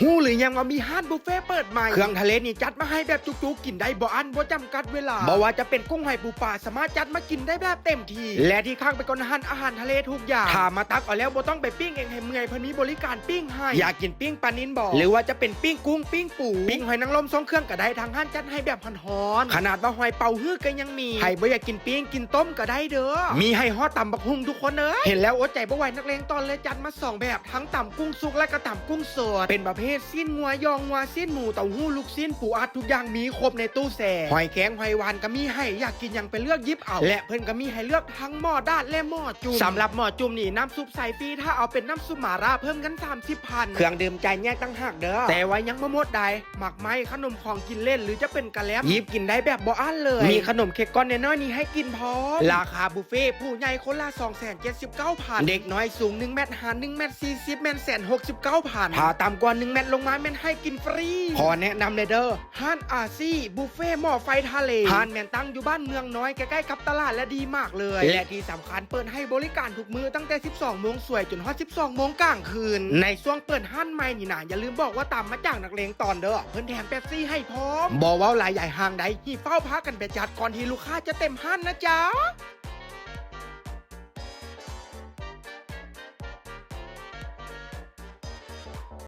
ຮູ້ຫຼືຍັງວ່າມີຮ້ານບຸບເຟເປີດໃໝ່? ເຄື່ອງທະເລນີ້ຈັດມາໃຫ້ແບບຈຸກໆ ກິນໄດ້ບໍ່ອັ້ນບໍ່ຈຳກັດເວລາ. ບໍ່ວ່າຈະເປັນກຸ້ງຫອຍປູປາ ສາມາດຈັດມາກິນໄດ້ແບບເຕັມທີ່ ແລະທີ່ຄ້າງໄປກ່ອນຫັ້ນ ອາຫານທະເລທຸກຢ່າງ ຖ້າມາຕັກເອົາແລ້ວບໍ່ຕ້ອງໄປປີ້ງເອງໃຫ້ເມື່ອຍ ເພິ່ນມີບໍລິການປີ້ງໃຫ້. ຢາກກິນປີ້ງປານິນບໍ ຫຼືວ່າຈະເປັນປີ້ງກຸ້ງ, ປີ້ງປູ, ປີ້ງຫອຍນາງລົມ ຊົງເຄື່ອງກໍໄດ້. ທາງຮ້ານຈັດໃຫ້ແບບຮ້ອນໆ ຂະໜາດວ່າຫອຍເປົ່າຮືກກໍຍັງມີ. ໃຜບໍ່ຢາກກິນປີ້ງ ກິນຕົ້ມກໍໄດ້ເດີ້ ມີໃຫ້ຮອດຕຳບັກຫຸ່ງທຸກຄົນເອີຍ. ເຫັນແລ້ວອົດໃຈບໍ່ໄຫວ ນັກເລງຕອນເລີຍຈັດມາສອງແບບ ທັງຕຳກຸ້ງສຸກ ແລະກະຕຳກຸ້ງສົດ ເປັນປະເພດຊີ້ນງົວ, ຢໍງົວ, ຊີ້ນໝູ, ເຕົ້າຫູ້, ລູກຊີ້ນ, ປູອັດ ທຸກຢ່າງມີຄົບໃນຕູ້ແຊ່. ຫອຍແຄງ, ຫອຍຫວານກໍມີໃຫ້ ຢາກກິນຫຍັງໄປເລືອກຫຍິບເອົາ ແລະເພິ່ນກໍມີໃຫ້ເລືອກທັງໝໍ້ດາດ ແລະໝໍ້ຈຸ້ມ. ສຳລັບໝໍ້ຈຸ້ມນີ້ ນ້ຳຊຸບໃສ່ຟຣີ ຖ້າເອົາເປັນນ້ຳຊຸບໝາລ່າ ເພີ່ມເງິນສາມສິບພັນ. ເຄື່ອງດື່ມຈ່າຍແຍກຕ່າງຫາກເດີ້ ແຕ່ວ່າຍັງບໍ່ໝົດໃດ໋. ໝາກໄມ້, ຂະໜົມຂອງກິນເລ່ນ ຫຼືຈະເປັນກະແລັມ ຫຍິບກິນໄດ້ແບບບໍ່ອັ້ນເລີຍ. ມີຂະໜົມເຄັກກ້ອນນ້ອຍໆນີ້ໃຫ້ກິນພ້ອມ. ລາຄາບຸບເຟຜູ້ໃຫຍ່ຄົນລະສອງແສນເຈັດສິບເກົ້າພັນ, ເດັກນ້ອຍສູງໜຶ່ງແມັດຫາໜຶ່ງແມັດສີ່ສິບ ແມ່ນແສນຫົກສິບເກົ້າພັນ, ຖ້າຕ່ຳກວ່າໜຶ່ງແມັດລົງມາແມ່ນໃຫ້ກິນຟຣີ. ຂໍແນະນຳແດ່ເດີ້ ຮ້ານອາຊີບຸບເຟໝໍ້ໄຟທະເລ. ຮ້ານແມ່ນຕັ້ງຢູ່ບ້ານເມືອງນ້ອຍ ໃກ້ໆກັບຕະຫຼາດ ແລະດີມາກເລີຍ ແລະທີ່ສຳຄັນເປີດໃຫ້ບໍລິການທຸກມື້ ຕັ້ງແຕ່ສິບສອງໂມງສວຍຈົນຮອດສິບສອງໂມງກາງຄືນ. ໃນຊ່ວງເປີດຮ້ານໃໝ່ນີ້ນະ ຢ່າລືມບອກວ່າຕາມມາຈາກນັກເລງຕອນເດີ້ ເພິ່ນແຖມເປັບຊີໃຫ້ພ້ອມ. ບໍ່ເວົ້າຫຼາຍ ຢາຍຫ່າງໃດ ຮີບຟ້າວພາກັນໄປຈັດ ກ່ອນທີ່ລູກຄ້າຈະເຕັມຮ້ານນະຈ໊ະ.